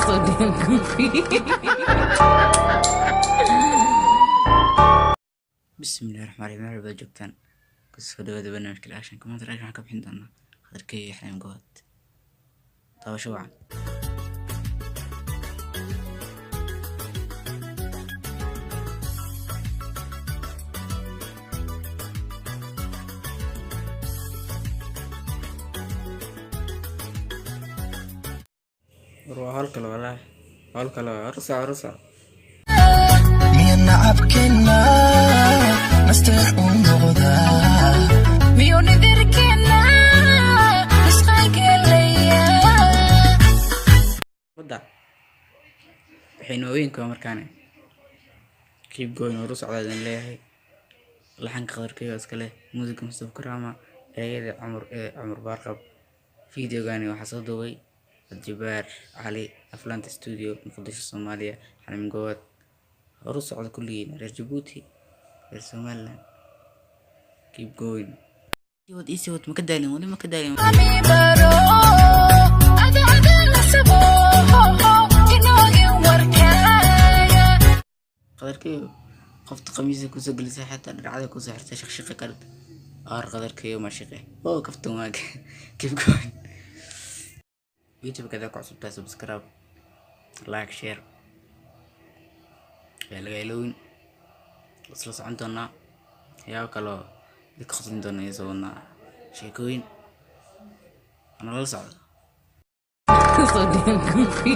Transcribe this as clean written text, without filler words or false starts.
So damn goofy. Bismillahi raxmaani raxiim. Meel walbaad joogtaan, kusoo dhawaada barnaamijka reaction. Maanta reaction waxaan ka bixin doonaa Khadar Keeyo iyo Xaliimo Gobaad. Daawasho wacan. War waa hawl kale, walahi hawl kale waa. Hor soco, hor soco. Miya nacabkeenna nasteex u noqdaa? Miyuu nidirkeena isqagelaya? Wadda waxay nooweynka markaane. Keep going, hor u socdaa idin leeyahay. Laxanka Khadar Keeyo iska leh, muusiga Mustafa Karama, ereyada Cumar ee Cumar Baarqab. Videogani waxaa soo duubay Cabdijabaar Cali, Aflanta Studio, Muqdisho, Soomaaliya. Xaliimo Gobaad, hor u socda kulligiin, reer Jabuuti, reer Somaliland, keep going. Sii wad, ii sii wad, ma ka daalin weli, ma ka daalin. Baro ada nasabo inoogi warkaaga. Khadar Keeyo, qofta qamiisa kusoo gelisay, xataa dharcada kusoo xirtay, shaqshaqa karta aar. Khadar Keeyo ma shaqe oo kaftan waag. Keep going. YouTube kada ku cusubtahay, subscribe, like, share ayaa laga ilowin. Isla socon doonaa waxyaabo kaloo dadka qoslin doona iyo soo wadnaa sheekooyin nala socdo. So damn goofy.